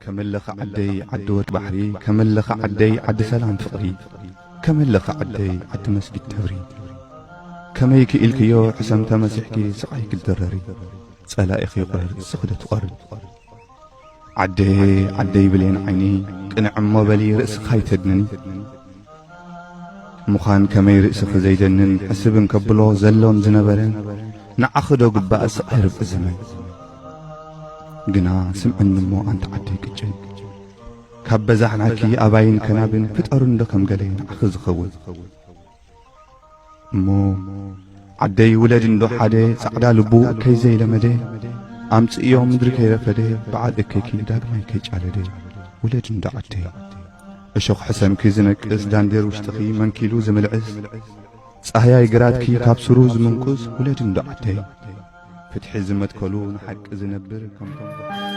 ከመለኺ ዓደይ ዓዲ ወድ ባሕሪ፣ ከመለኺ ዓደይ ዓዲ ሰላም ፍቕሪ፣ ከመለኺ ዓደይ ዓዲ መስጊድ ተብሪ። ከመይ ክኢልክዮ ሕሰም ተመሲሕኪ ስቓይ ክትድረሪ፣ ጸላኢኺ ይቑረር እስኺ ዶ ትቖሪ። ዓደየ ዓደይ ብሌን ዓይኒ፣ ቅንዕ እሞ በሊ ርእስኺ ኣይተድንኒ። ምዃን ከመይ ርእስኺ ዘይደንን ሕስብ እንከብሎ ዘሎን ዝነበረን፣ ንዓኺ ዶ ግባእ ስቓይ ርብዒ ዘመን። ግና ስምዕኒ እሞ ኣንቲ ዓደይ ቅጭን፣ ካብ በዛሕናኪ ኣባይን ከናብን ፍጠሩ እንዶ ከም ገለ ንዓኺ ዝኸውን። እሞ ዓደይ ውለድ እንዶ ሓደ ጻዕዳ ልቡ እከይ ዘይለመደ፣ ኣምጽእዮ ምድሪ ከይረፈደ በዓል እከይኪ ዳግማይ ከይጫለደ። ውለድ እንዶ ዓደይ እሾኽ ሕሰምኪ ዝነቅስ ዳንዴር ውሽጥኺ መንኪሉ ዝምልዕስ፣ ጻህያይ ግራትኪ ካብ ስሩ ዝምንቁስ ውለድ እንዶ ዓደይ። ፍትሒ ዝመትከሉ ንሓቂ ዝነብር ከምቶም